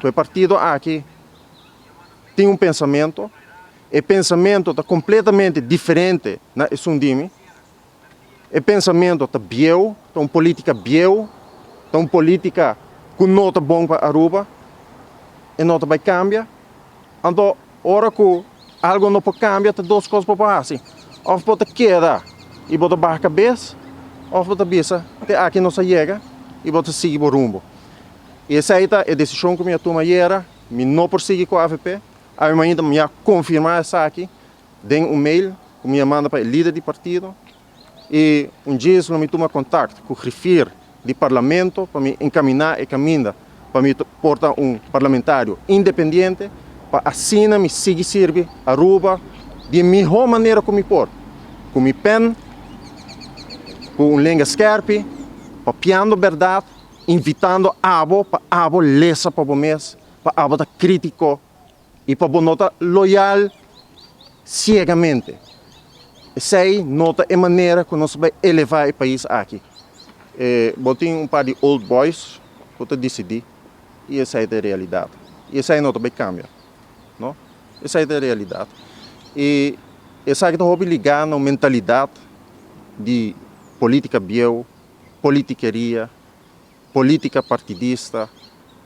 E partido aki tin un pensamento, e pensamento ta completamente diferente na esun di mi. E pensamento ta bieu, ta un politica bieu, ta un politica cu no ta bon pa Aruba, e no ta bay cambia. Anto ora cu algo no por cambia ta dos cos bo por haci, of bo ta keda y bo ta baha cabes of bo ta bisa te aki nos a yega y bo ta sigui bo rumbo. Y esey ta e decision cu mi a tuma ayera, mi no por sigui cu avp, awe mainta mi a confirma esaki den un mail cu mi a manda pa e lider di partido y un djes lo mi tuma contact cu griffier di parlamento pa mi encamina e caminda pa mi por ta un parlamentario independiente pa asina mi sigui sirbi Aruba di e miho manera cu mi por, cu mi pen, cu un lenga skerpi, papiando berdad, invitando abo pa abo lesa pa bo mes, pa abo ta critico i pa bo no ta loyal siegamente. Esei no ta e manera ku nos bai elevá e pais aki. E bo tin un par di old boys ku ta disidí i esei ta e realidat. I esei no ta bai kambia, no. Esei ta e realidat. I esaki ta hopi ligá na un mentalidat di polítika bieu, politikeria. Politica partidista,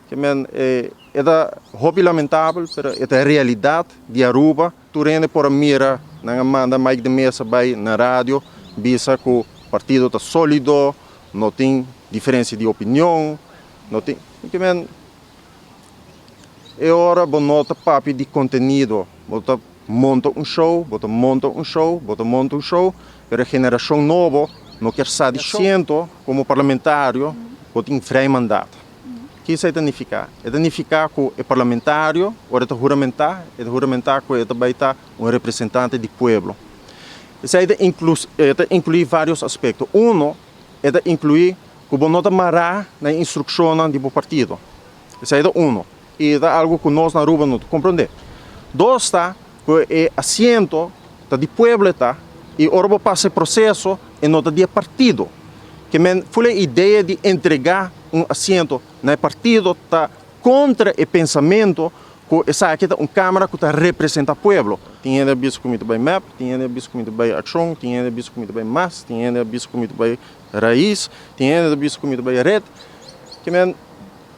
ke men e ta hopi lamentabel pero e ta e realidad di Aruba. Tur hende por a mira nan a manda Mike de Meza bay na radio bisa cu partido ta solido, no tin diferencia di opinion, no tin, ke men e ora bo no ta papia di contenido, bo ta monta un show, bo ta monta un show, bo ta monta un show, pero e generacion nobo no kier sa di show. Siento como parlamentario bo tin vrij mandaat. Ki esei ta nifica? E ta nifica cu e parlamentario ora e ta huramenta, e ta huramenta cu e ta bay ta un representante di pueblo. Esei ta e ta inclui varios aspecto. Uno, e ta inclui cu bo no ta mara na e instruccionnan di bo partido. Esei ta uno. I ta algu ku nos na Aruba no ta komprondé. Dos ta ku e asiento ta di pueblo e ta i ora bo pasa e proseso e no ta di e partido. Ke men ful e idea di entregá un asiento na e partido ta kontra e pensamentu ku esaki ta un kamara ku ta representá pueblo. Tin hende a bisa ku mi ta bai mep, tin hende a bisa ku mi ta bai Akshon, tin hende a bisa ku mi ta bai mas, tin hende a bisa ku mi ta bai Rais, tin hende ta bisa ku mi ta bai Red. Ke men.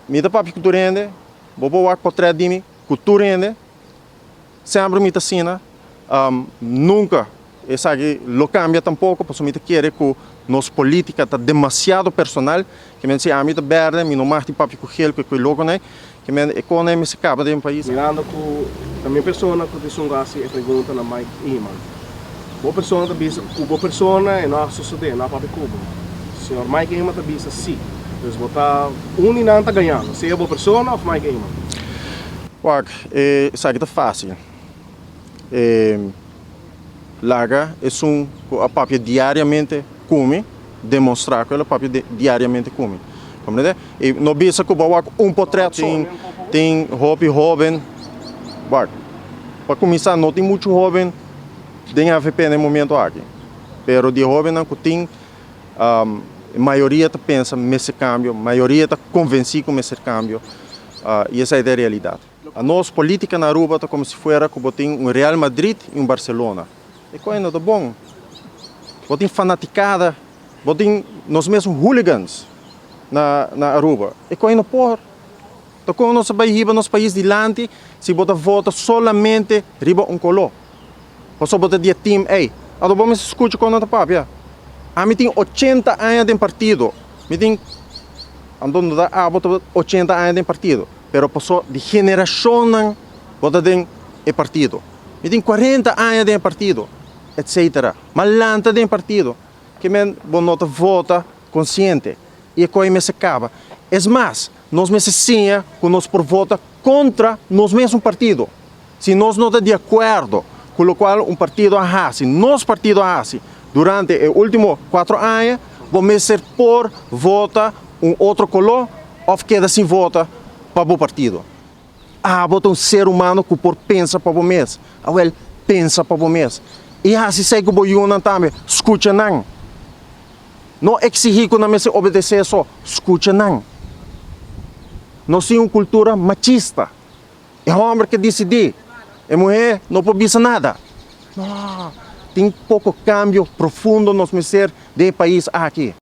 Mi ta papia ku tur hende, bo por wak portret di mi ku tur hende, semper mi ta asina, nunka esaki lo kambia tampoko pasobra mi ta kere ku nos politika ta demasiado personal, ke men si ami ta berde mi no mag di papia ku gel ku e ku e lokonan, ke men e konan mester kaba den pais. Mirando ku ta mi persona ku ta esun ku hasi e pregunta na Mike Eman, bo persona ta bisa ku bo persona e no a sosode, e no a papia ku bo. Señor Mike Eman ta bisa si. Dus bo ta un di nan ta gañando, sea bo persona of Mike Eman. Wak, esaki ta fácil. E laga esun ku a papia diariamente ku mi demostrá ku el a papia diariamente ku mi. Komprende? I no bisa ku bo a wak un potret so. Tin hopi hóben, wak, pa kuminsá no tin muchu hóben den avp na e momento aki, pero di e hóbennan ku tin, E mayoria ta pensa mester kambio, mayoria ta konvensí ku mester kambio i esei ta e realidat. Anos polítika na Aruba ta komo si fuera ku bo tin un Real Madrid i un Barcelona. E kos no ta bon. Bo tin fanatikada, bo tin nos mesun hooligans na na Aruba. E kos no por. Ta kon nos a bai hiba nos pais dilanti si bo ta vota solamente riba un koló? Pasobra bo ta di e team ei. Anto bo mester skucha kon nan ta papia. Ami tin ochenta aña den partido. Mi tin, anto no ta abo ta ochenta aña den partido, pero paso di generashonnan bo ta den e partido. Mi tin kuarenta aña den e partido, etcetera. M'a lanta den e partido. Ke men bo no ta vota konsiente i e kos ei mester kaba. Es mas, nos mester siña ku nos por vota kontra nos mesun partido. Si nos no ta di akuerdo ku lokual un partido a hasi, nos partido a hasi durante e último kuatro aña, bo mester por vota un otro koló òf keda sin vota pa bo partido. Abo ta un ser humano ku por pensa pa bo mes. Awel, pensa pa bo mes. I hasi esei ku bo yunan tambe. Skucha nan. No eksihí ku nan mester obedesé so. Skucha nan. Nos tin un kultura machista. E hòmber ke disidí. E muhé no por bisa nada. No, tin poko kambio profundo nos mester den e pais aki.